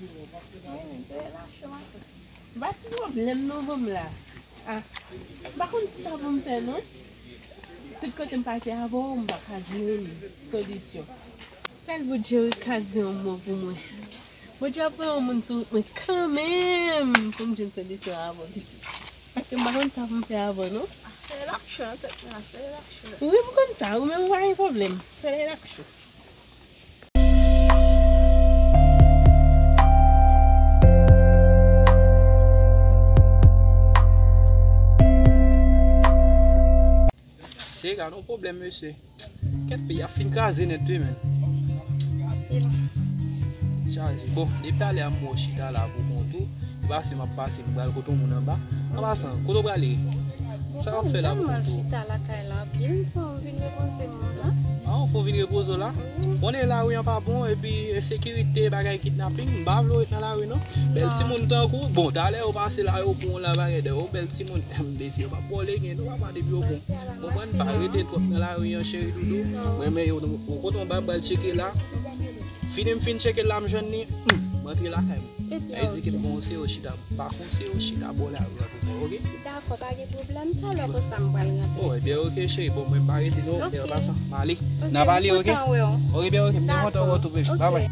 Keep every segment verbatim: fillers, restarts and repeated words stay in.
Wi, men Jerry lach maten. M pa ti pwoblèm non, bon, m la. Ah, m pa konn sa pou m fè non. Tout kote m pase avè w, m pa ka jwenn solisyon. Sèl Bondye wi ka di yon mo pou mwen. Bondye ap voye yon moun sou wout mwen kanmenm pou m jwenn solisyon avè w, pitit. Paske m pa konn sa pou m fè avè w non. Wi, m konn sa. Ou menm ou pa gen pwoblèm. Sèl relax. Se ka non pwoblèm, mesye. Kèt, peyi a fin kraze nèt, wi, men. Chaje. Bon, depi talè a, m wè w chita la pou kont ou. Pase m ap pase, m pral kote yon moun anba. An pasan, kote w prale? Sa w ap fè la pou kont ou? Chita lakay la anpil, m fè w vin repoze m la. Ah, w fè w vin repoze w la? Wi. Konnen lari an pa bon, epi ensekirite, bagay kidnaping, m pa vle w ret nan lari non. Bèl timoun tankou, bon, talè yo pase la, yo pran w la, bagay de, yo bèl timoun, mesye, yo pa vòlè gen non, papa, depi yo pran w. Konprann, pa rete twòp nan lari an, cheri doudou. Mwen, men yo, ou kote yon ba, m pral tcheke la. Fini m fin tcheke l la, m jwenn li, hmm, m rantre lakay mwen. Sa vle di ke m konseye w chita, m pa konseye w chita bò lari an pou mwen, oke? Dakò, pa gen pwoblèm, talè konsa m pral rantre. Oh, ebyen, oke, cheri, bon, mwen m pa rete non, men an pasan, m ale. N a pale, oke? Oke, byen, oke, m te kontan wè w tou, baby. Bye bye.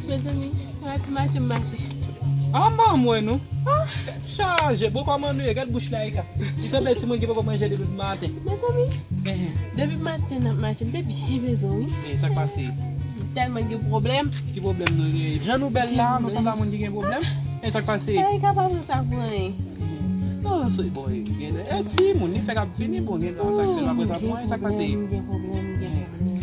Mezanmi, pa ti mache m mache. Ah, manman mwen, non. Ah, tèt chaje. Bon, kòman nou ye? Gad bouch la, Ika. Li sanble timoun ki poko manje depi maten. Mezanmi, depi maten n ap mache, m te byen bezwen w, wi. E sa k pase? Tèlman gen pwoblèm. Ki pwoblèm nou genyen? Jan nou bèl la, nou sanble moun ki gen pwoblèm. E sa k pase? Ika pa pran sa pou anyen. Non, se bon, gen e timoun, li fèk ap vini, bon, gen sa k fè l pa pran sa pou anyen, sa k pase? Gen pwoblèm, gen pwoblèm.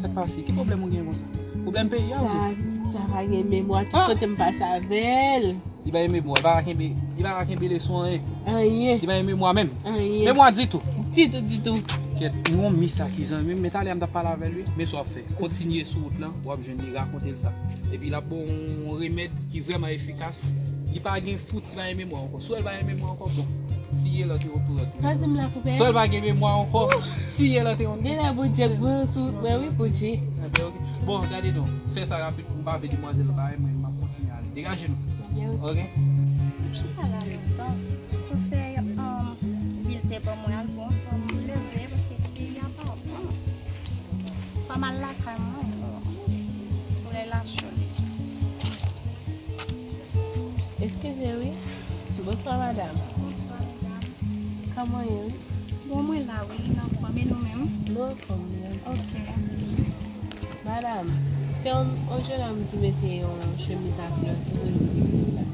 Sa k pase? Ki pwoblèm ou gen konsa? Pwoblèm peyi a ou? Sa, pitit sa pa gen memwa, tout kote m pase avè l. Li pa gen memwa, li pa ka kenbe, li pa ka kenbe leson anyen. Anyen. Li pa gen memwa menm. Anyen. Memwa ditou. Ditou, ditou. Kèt, nou yon mis sa ki zanmi m, men talè a m t ap pale avè l wi, men sa w ap fè. Kontinye sou wout lan, w ap jwenn li, rakonte l sa. Epi l ap ba w yon remèd ki vrèman efikas. Li pa gen fouti, li pa gen memwa ankò. Si w wè l pa gen memwa ankò, bon. Tiye l antre yon tou, antre. Sa di m la pou pè? Si w wè l pa gen memwa ankò, tiye l antre yon tou. Genlè Bondye k voye w sou wout mwen wi, Bondye. Bon, gade non. Fè sa rapid pou m pa vle demwazèl la pa renmen, m ap kontinye ale. Degaje nou. Ok? M chita la lontan. Konsèy, um, Bill te ban mwen al bon fò m leve paske peyi a pa bon. Pa mal lakay mwen. Solèy la cho deja. Eskize wi. Bonswa madanm. Bonswa madanm. Kòman w ye? Bon, mwen la wi, n anfòm, e nou menm? Nou anfòm wi. Ok. Madanm, se yon, yon jennonm ki mete yon chemiz a flè ki voye m vin la.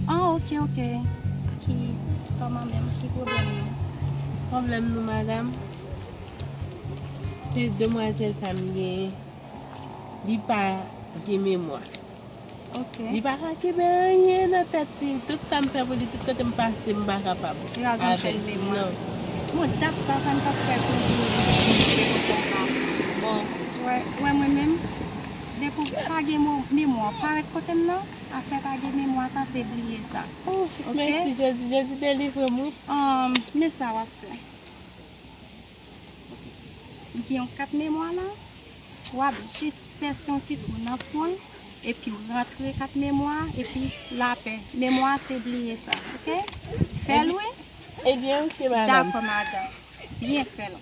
Ah, ok, ok. Ki, kòman menm? Ki pwoblèm nou? Pwoblèm nou, madanm, se demwazèl sa m genyen. Li pa gen memwa. Ok. Li pa ka kenbe anyen nan tèt li. Tout sa m fè pou li, tout kote m pase, m pa kapab. Li pa janm fè l memwa. Non. Bon, dat sa, sa n t ap fè pou li, li te kontan la. Bon. Wè, wè mwen menm, depi w pa gen mo-, memwa, parèt kote m nan, afè pa gen memwa sa, se bliye sa. Oh, ok? Mèsi, Jezi. Jezi delivre m, wi. Um, men sa w ap fè. Gen yon kat memwa la, w ap jis pèse yon ti twou nan fon l, epi w rantre kat memwa a, epi lapè. Memwa a se bliye sa, ok? Fè l wi. Ebyen, ok, madanm. Dakò, madanm. Byen fè l.